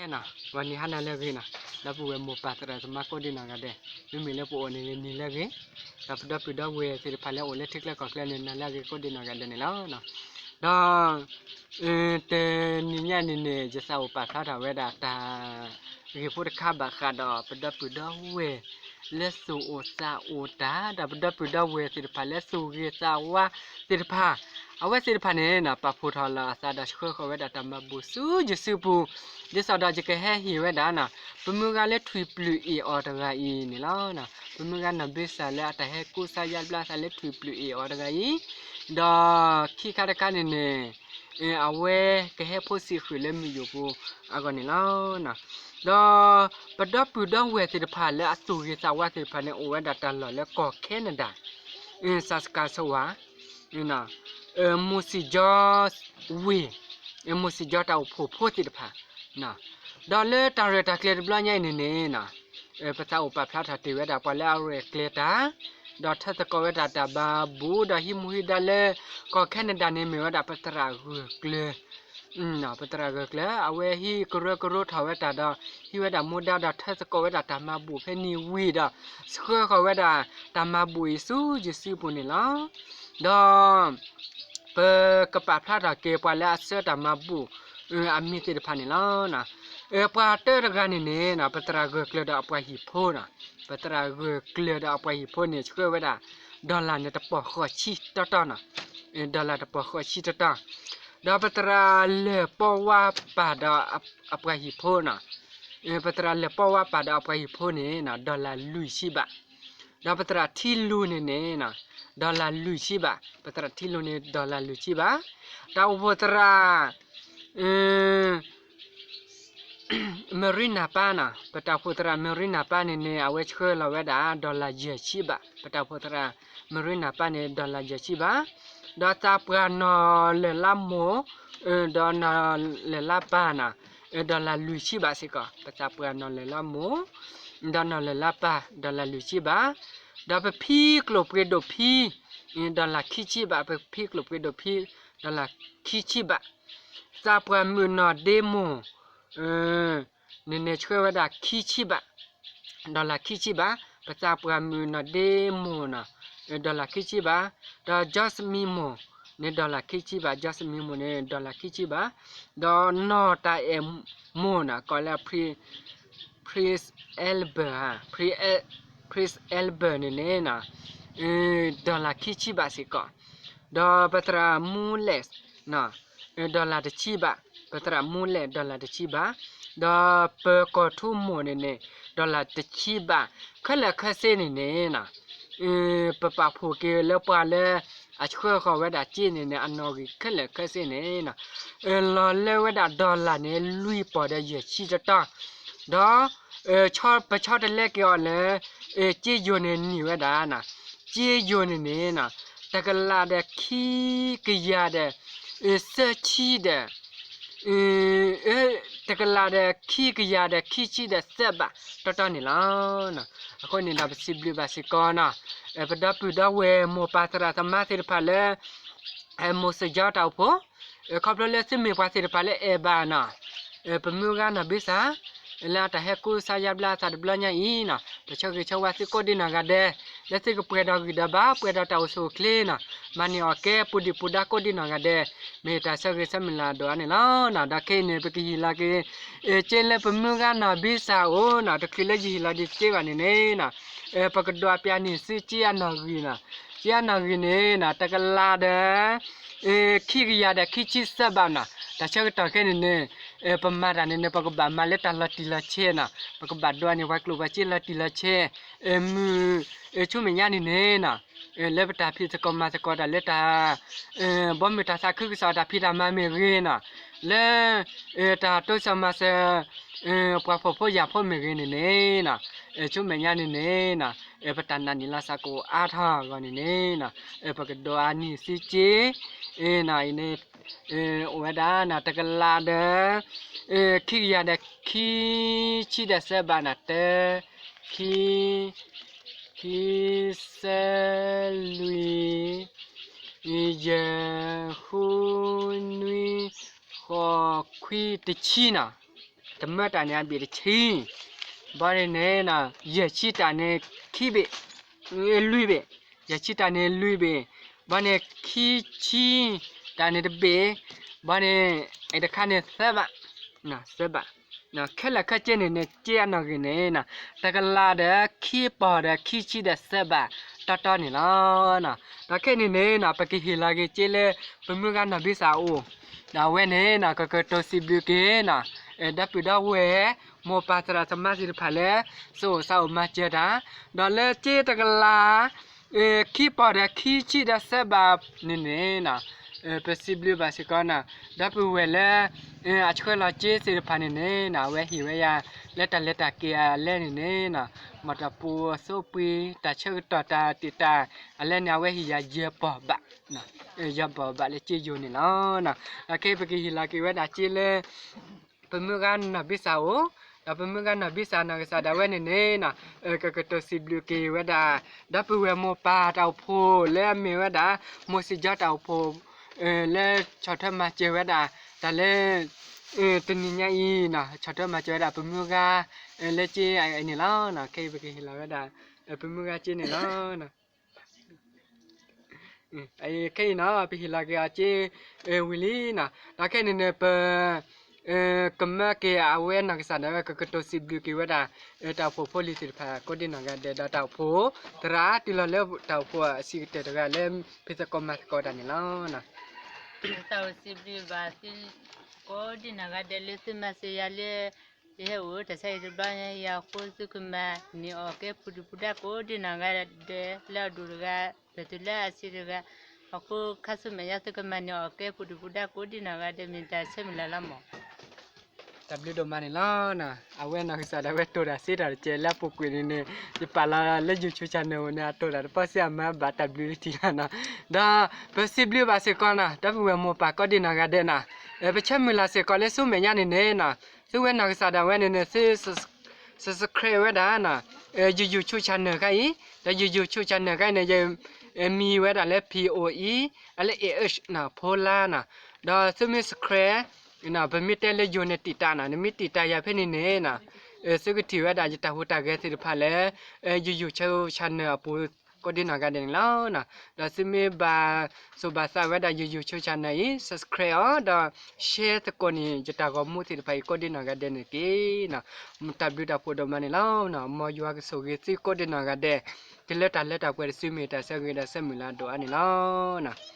ဂီၤနံၤဟါနၤလၢအဂ့ၤနီၤ, ဒီပုၢ်ဝဲၢ်မိၢ်ပၢ်သရၣ်သမါကိးဒံနီၢ်ဂၤဒဲး, မ့မ့ၢ်လၢပအိၣ်န့ၣ်ဂ့ၤနံၤလၢအဂ့ၤ, ဒီးပဒီပုၢ်ဒီဝဲၢ်သ့ၣ်တဖၣ်လၢအအိၣ်လၢထံချၢကီၢ်ချၢန့ၣ်နၤလၢအဂ့ၤကိးဒံနီၢ်ဂၤဒဲးန့ၣ်လီၤ. ဒီး တနံၤညါန့ၣ်န့ၣ် ယသးအိၣ်ပာ်ဖျါထီၣ်ဝဲဒၣ်တၢ်ဂ့ၢ်ဖိတခါဘၣ်ဃးဒီးပဒီပုၢ်ဒီဝဲၢ် လၢသူၣ်အိၣ်သးအိၣ်တၢ် ဒီးပဒီပုၢ်ဒီဝဲၢ်သ့ၣ်တဖၣ်လၢသူၣ်ဂ့ၤသးဝါသ့ၣ်တဖၣ်, အဝဲသ့ၣ်တဖၣ်န့ၣ်နီၤ ပာ်ဖှိၣ်ထီၣ်လီၤအသးဒီးဆှၢဃီၤဝဲဒၣ်တၢ်မၤဘူၣ်ဆူယစုပူၤ, ဒ်သိးဒီးယကဟဲဟ့ၣ်ဝဲဒၣ်နီၤ ပမုၢ်ဂၤလၢထွံၣ်ပျုၢ်အ့ၣ်အီၤတဂၤအံၤန့ၣ်လီၤ. ပမုၢ်ဂၤနီၢ်ဘ့စၢ်လၢအတၢ်ဟဲကူစါယါဘျါသးလၢထွံၣ်ပျုၢ်အ့ၣ်အီၤတဂၤအံၤ, ဒီးခံခါတခါန့ၣ်န့ၣ် အဝဲကဟဲဖိစံးဃုာ်လၢမုၢ်ယိာ်ပူၤအဂီၢ်န့ၣ်လီၤ. ဒီးပဒီပုၢ်ဒီဝဲၢ်သ့ၣ်တဖၣ်လၢအသူၣ်ဂ့ၤသးဝါသ့ၣ်တဖၣ်န့ၣ် အိၣ်ဝဲဒၣ်တၢ်လီၢ်လၢကီၢ်ခဲနဒၤ, Saskatchewan, မိၢ်စံၣ်ကၠီဝ့ၢ်, မိၢ်စံၣ်ကၠီတၢ်အိၣ်ဖှိၣ်ဖိသ့ၣ်တဖၣ်, ဒီးလၢတၢ်ရဲၣ်တၢ်ကျဲၤတဘျီညါအံၤန့ၣ်န့ၣ် ပသးအိၣ်ပာ်ဖျါထီၣ်တ့ၢ်ဝဲဒၣ်ပှၤလၢအရဲၣ်ကျဲၤတၢ်, ဒီးထၢသကိးဝဲဒၣ်တၢ်ဘၤဘူၣ် ဒီးဟံးမူဟံးဒါလၢ ကီၢ်ခဲနဒၤန့ၣ် မ့ၢ်ဝဲဒၣ်ပသရၣ်ဂၢၢ်ကျၢၤ ပသရၣ်ဂၢၢ်ကျၢၤ အဝဲဟံးကရၢကရိထီၣ်ဝဲတၢ်ဒီး ဟံးဝဲဒၣ်မူဒါဒီးထၢသကိးဝဲဒၣ်တၢ်မၤဘူၣ်ဖဲန့ၣ်ဝံၤဒီး ဆှၢဃီၤဝဲဒၣ်တၢ်မၤဘူၣ်အံၤဆူယစုပူၤန့ၣ်လီၤ. ဒီး ပကပာ်ဖျါထီၣ်က့ၤပှၤလၢအဆှၢတၢ်မၤဘူၣ် အမံၤသ့ၣ်တဖၣ်န့ၣ်လီၤ. ပှၤတၢတဂၤန့ၣ်န့ၣ် ပသရၣ်ဂၢၢ်ကျၢၤဒီးအပှၤဟံၣ်ဖိနီၤ, ပသရၣ်ဂၢၢ်ကျၢၤဒီးအပှၤဟံၣ်ဖိန့ၣ် ဆှၢဝဲဒၣ် dollar န့ၣ်တပီၢ်ဃိးဆံတီတီနီၤ, dollar တပီၢ်ဃိးဆံတီတီ, ဒီးပသရၣ်လၢၢ်ပီဝါပၢ်ဒီးအပှၤဟံၣ်ဖိနီၤ, ပသရၣ်လၢၢ်ပီဝါပၢ်ဒီးအပှၤဟံၣ်ဖိန့ၣ် dollar လွံၢ်ဆံဘး, ဒီးပသရၣ်ထံလူၤန့ၣ်န့ၣ် dollar လွံၢ်ဆံဘး, ပသရၣ်ထံလူၤန့ၣ် dollar လွံၢ်ဆံဘး, တၢ်အိၣ်ဖှိၣ်သရၣ် မရံနၢ်ပၢ်နီၤ, ပတၢ်အိၣ်ဖှိၣ်သရၣ်မရံနၢ်ပၢ်န့ၣ်န့ၣ် အဝဲဆှၢလီၤဝဲဒၣ် dollar ယဲၢ်ဆံဘး, ပတၢ်အိၣ်ဖှိၣ်သရၣ်မရံနၢ်ပၢ်န့ၣ် dollar ယဲၢ်ဆံဘး, ဒီးသးပှၢ်နီၢ်လၢၢ်လါမိၢ် ဒီးနီၢ်လၢၢ်လါပၢ်နီၤ, dollar လွံၢ်ဆံဘးစ့ၢ်ကီး, ပသးပှၢ်နီၢ်လၢၢ်လါမိၢ် ဒီးနီၢ်လၢၢ်လါပၢ် dollar လွံၢ်ဆံဘး, ဒီးပဖံကျိၣ်ပှ့ၤဒိၣ်ဖံ dollar ခံဆံဘး, ပဖံကျိၣ်ပှ့ၤဒိၣ်ဖံ dollar ခံဆံဘး, သးပှၢ်မုၣ်နီၢ်ဒ့မိၢ် န့ၣ်န့ၣ်ဆှၢဝဲဒၣ်ခံဆံဘး, dollar ခံဆံဘး, ပသးပှၢ်မုၣ်နီၢ်ဒ့မိၢ်နီၤ, dollar ခံဆံဘး, ဒီး Jasmine မိၢ်န့ၣ် dollar ခံဆံဘး, Jasmine မိၢ်န့ၣ် dollar ခံဆံဘး, ဒီးနီၢ်တၢ်အဲၣ်မိၢ်နီၤ ကိးလၢ Prince Albert, Prince Albert န့ၣ်န့ၣ် dollar ခံဆံဘးစ့ၢ်ကီး, ဒီးပသရၣ်မူလဲၣ် dollar တဆံဘး, ပသရၣ်မူလဲၣ် dollar တဆံဘး, ဒီးပကီၢ်ထူမိၢ်န့ၣ်န့ၣ် dollar တဆံဘး, ခဲလၢာ်ခဲဆ့န့ၣ်န့ၣ် ပပာ်ဖှိၣ်က့ၤလၢပှၤလၢ အဆှၢဃီၤဝဲဒၣ်စ့န့ၣ်န့ၣ် အနီၣ်ဂံၢ်ခဲလၢာ်ခဲဆ့န့ၣ် လီၤလၢဝဲဒၣ် dollar န့ၣ် လွံၢ်ပီၢ်ဒီးယဲၢ်ဆံတတီၤ, ဒီး ပဆီတလဲက့ၤအီၤလၢ စ့ယိၤန့ၣ်နံၣ်ဝဲဒၣ်, စ့ယိၤန့ၣ်န့ၣ် တကလးဒီးခံကယၤဒီး သၢဆံဒီး တကလးဒီးခံကယၤဒီးခံဆံဒီးသၢဘးတီတီန့ၣ်လီၤ. အဃိန့ၣ်ဒီးပစံးဘျုးဘၣ်စ့ၢ်ကီးနီၤ ပဒီပုၢ်ဒီဝဲၢ်မိၢ်ပၢ်သရၣ်သမါသ့ၣ်တဖၣ်လၢ မိၢ်စံၣ်ကၠီတၢ်အိၣ်ဖှိၣ်, ခီဖျိလၢသုမ့ၢ်ပှၤသ့ၣ်တဖၣ်လၢအဲၣ်ဘၣ်နီၤ ပမုၢ်ဂၤနီၢ်ဘ့စၢ် လၢအတၢ်ဟဲကူစါယါဘျါသးတဘျီညါအံၤနီၤ ပဆၢဂ့ၤဆၢဝါသုကိးဒံနီၢ်ဂၤဒဲး လၢသုကပှဲၤဒီးဂံၢ်ဒီးဘါ ပှဲၤဒီးတၢ်အိၣ်ဆူၣ်အိၣ်ချ့နီၤ မၤန့ၢ်အီၣ်ကဲပူၤဒံးပူၤဒါကိးဒံနီၢ်ဂၤဒဲး မ့ၢ်တၢ်ဆၢဂ့ၤဆၢမုၢ်လၢ်ဒိၣ်အါန့ၣ်လီၤ. ဒီးခဲအံၤန့ၣ် ပကဟ့ၣ်လီၤက့ၤ စ့လၢပမုၢ်ဂၤနီၢ်ဘ့စၢ်အအိၣ်နီၤ တချုးလၢယဟ့ၣ်လီၤဒံးစ့ဘၣ်န့ၣ်န့ၣ်နီၤ ပကဒိးပျၢ်န့ၢ်သုစ့အနီၣ်ဂံၢ်နီၤ စ့အနီၣ်ဂံၢ်န့ၣ်နီၤ တကလးဒီး ခံကယၤဒီးခံဆံသၢဘးနီၤ တၢ်ဆၢကတီၢ်ခဲအံၤန့ၣ်န့ၣ် ပမၤတၢ်န့ၣ်န့ၣ် ပကဘၣ်မၤလၢတၢ်လီၤတံၢ်လီၤဆဲးနီၤ ပကဘၣ်ဒိးန့ၢ်ပှၤကျိၣ်ပှၤစ့လီၤတံၢ်လီၤဆဲး မုၢ် ဆူမဲာ်ညါန့ၣ်န့ၣ်နီၤ လၢပတၢ်ဖံးသကိးမၤသကိးတၢ်လၢတၢ် ဘီမုၢ်တၢ်သးခုကစီၣ်တၢ်ဖံးတၢ်မၤမ့ၢ်ဂ့ၤနီၤ လၢ တၢ်တိစၢၤမၤစၢၤ ပှၤဖှီၣ်ဖိယာ်ဖိမ့ၢ်ဂ့ၤန့ၣ်န့ၣ်နီၤ ဆူမဲာ်ညါန့ၣ်န့ၣ်နီၤ ပတၢ်နာ်န့ၢ်လီၤစၢ်ကအိၣ်အါထီၣ်အဂီၢ်န့ၣ်န့ၣ်နီၤ ပကဒိးအါန့ၢ်သုစ့ အံၤန့ၣ် အိၣ်ဝဲဒၣ်နီၤ တကလးဒီး ခံကယၤဒီးခံဆံဒီးသၢဘးနီၤ တၢ ခံ ခံ သၢ လွံၢ် ယဲၢ် ဃု နွံ ဃိး ခွံ တဆံနီၤ တမၢတၢ်န့ၣ်အဘ့ၣ်တဆံ, ဘီန့ၣ်န့ၣ် ယဲၢ်ဆံတၢ်န့ၣ်ခံဘ့ၣ်, လွံၢ်ဘ့ၣ်, ယဲၢ်ဆံတၢ်န့ၣ်လွံၢ်ဘ့ၣ်, ဘီန့ၣ်ခံဆံတၢ်န့ၣ်တဘ့ၣ်, ဘီန့ၣ် အတခါန့ၣ်သၢဘး, သၢဘး, ခဲလၢာ်ခဲဆ့န့ၣ်န့ၣ် က့အနီၣ်ဂံၢ်န့ၣ် တကလးဒီးခံပီၢ်ဒီးခံဆံဒီးသၢဘးတီတီန့ၣ်လီၤ. ဒီးခဲအံၤန့ၣ်န့ၣ် ပကဟ့ၣ်လီၤက့ၤက့လၢ ပမုၢ်ဂၤနီၢ်ဘံစၢ်အအိၣ်, ဒီးအဝဲန့ၣ် ကကတိၤစံးဘျုးက့ၤ ဒီပုၢ်ဒီဝဲၢ် မိၢ်ပၢ်သရၣ်သမါသ့ၣ်တဖၣ်လၢ သူၣ်အိၣ်သးအိၣ်မၤစၢၤတၢ်, ဒီးလၢက့တကလး ခံပီၢ်ဒီးခံဆံဒီးသၢဘးန့ၣ်န့ၣ် ပစံးဘျုးဘၣ်စ့ၢ်ကီး ဒီပုၢ်ဝဲၢ်လၢ အဆှၢလီၤက့သ့ၣ်တဖၣ်န့ၣ်န့ၣ် အဝဲဟ့ၣ်ဝဲယၤ လၢတၢ်လဲၤတၢ်က့ၤအလဲၣ်န့ၣ်န့ၣ် မ့ၢ်တၢ်ပူၤအသိပှ့ၤ တၢ်ဆၢကတီၢ်တၢ်တ့ၢ်တၢ်အလဲၣ်န့ၣ် အဝဲဟ့ၣ်ယၤယဲၢ်ပီၢ်ဘး, ယဲၢ်ပီၢ်ဘးလၢက့ယိၤန့ၣ်လီၤ. ဒီးခဲအံၤပကဟ့ၣ်လီၤက့ၤဝဲဒၣ်က့လၢ ပမုၢ်ဂၤနီၢ်ဘံစၢ်အအိၣ်, ဒီးပမုၢ်ဂၤနီၢ်ဘံစၢ်နီၢ်ကစၢ်ဒၣ်ဝဲန့ၣ်န့ၣ် ကကတိၤစံးဘျုးက့ၤဝဲဒၣ် ဒီပုၢ်ဝဲၢ်မိၢ်ပၢ်တၢ်အိၣ်ဖှိၣ်လၢအမ့ၢ်ဝဲဒၣ် မိၢ်စံၣ်ကၠီတၢ်အိၣ်ဖှိၣ် လၢဆီၣ်ထွဲမၤစၢၤဝဲဒၣ် တၢ်လၢ တနံၤညါအံၤ ဆီၣ်ထွဲမၤစၢၤဝဲဒၣ်ပမုၢ်ဂၤ လၢက့အံၤန့ၣ်လီၤ. ခဲအံၤပကဟ့ၣ်လီၤဝဲဒၣ် ပမုၢ်ဂၤက့န့ၣ်လီၤ. ခဲအံၤနီၤ ပဟ့ၣ်လီၤက့ၤအီၤက့ ဝံၤလံနီၤ, ဒီးခဲအံၤန့ၣ်န့ၣ် ပ ကမၢက့ၤအဝဲနီၢ်ကစၢ်ဒၣ်ဝဲ ကကတိၤစံးဘျုးက့ၤဝဲဒၣ် တၢ်အိၣ်ဖှိၣ်ဖိလံၤသ့ၣ်တဖၣ် ကိးဒံနီၢ်ဂၤဒဲး ဒီးတၢ်အိၣ်ဖှိၣ်သရၣ် တုၤလီၤလၢတၢ်အိၣ်ဖှိၣ်အဆံးကတၢၢ်တဂၤလၢ ဖံးသကိးမၤသကိးတၢ်န့ၣ်လီၤ. တၢ်အိၣ်စံးဘျုးဘၣ်သု ကိးဒံနီၢ်ဂၤဒဲးလၢသုမၤစၢၤယၤလၢ ယဟဲအိၣ်တၢ်ဆါအံၤတဘျီညါအံၤအဃိ သုကမၤန့ၢ်အီၣ်ကဲပူၤဒုၣ်ပူၤဒါကိးဒံနီၢ်ဂၤဒဲး လၢအဒိၣ်တဂၤ ဒီးတုၤလၢအဆံးတဂၤ အဃိခါဆူမဲာ်ညါသုကမၤန့ၢ်အီၣ်ကဲပူၤဒုၣ်ပူၤဒါကိးဒံနီၢ်ဂၤဒဲး မ့ၢ်တၢ်ဆၢမုၢ်လၢ်လီၤမး. တၢ်ဘျုးဒိၣ်မးန့ၣ်လီၤ. အဝဲနီၢ်ကစၢ်ဒၣ်ဝဲတိၢ်တၢ်စ့တၢ်တကဲးလၢအပူၤကွံာ်န့ၣ်န့ၣ် ယပာ်လီၤလၢ YouTube channel န့ၣ် အတိၢ်တၢ်တပီၢ်စ့အမၤဘၣ်တၢ်ဘျုးလၢထံၣ်လီၤနီၤ, ဒီးပစံးဘျုးဘၣ်စ့ၢ်ကီးနီၤ ဒီပုၢ်ဝဲၢ်မိၢ်ပၢ်ကိးဒံနီၢ်ဂၤဒဲးနီၤ, ပဆၢမုၢ်လၢ်စ့ၢ်ကီးလၢဆူမဲာ်ညါန့ၣ်န့ၣ်နီၤ သုဝဲနီၢ်ကစၢ်ဒၣ်ဝဲန့ၣ်န့ၣ် သု subscribe ဝဲဒၣ် YouTube channel ခါအံၤ, ဒီး YouTube channel ခါအံၤန့ၣ် ယမံၤဝဲဒၣ်လၢ P O E အလၢ A H နီၤ ဖိလါနီၤ, ဒီးသုမ့ၢ် subscribe ပမ့ၢ်တဲလၢယိၤန့ၣ် တံာ်တာ်နီၤ, နမ့ၢ်တံာ်တာ်ယၤဖဲန့ၣ်န့ၣ်နီၤ သုကထံၣ်ဝဲဒၣ်ယတၢ်ဟူးတၢ်ဂဲၤသ့ၣ်တဖၣ်လၢ YouTube channel အပူၤ ကိးဒံနီၢ်ဂၤဒဲးန့ၣ်လီၤ. ဒီးသုမ့ၢ်ဘၣ်သူၣ်ဘၣ်သးဝဲဒၣ်ယ YouTube channel အံၤ subscribe အီၤ ဒီး share သကိးန့ၣ် ယတၢ်ဂီၤမူသ့ၣ်တဖၣ်အံၤ ကိးဒံနီၢ်ဂၤဒဲးန့ၣ်တက့ၢ်နီၤ. တၢ်ဘျုးတၢ်ဖှိၣ်ဒိၣ်မးန့ၣ်လီၤ. မ်ယွၤကဆိၣ်ဂ့ၤသုကိးဒံနီၢ်ဂၤဒဲး တုၤလၢတၢ်လၢတၢ်ပှဲၤတစုမ့ၢ်တၢ်ဆၢဂ့ၤဒီးဆၢမုၢ်လၢ်ဒိၣ်အါန့ၣ်လီၤ.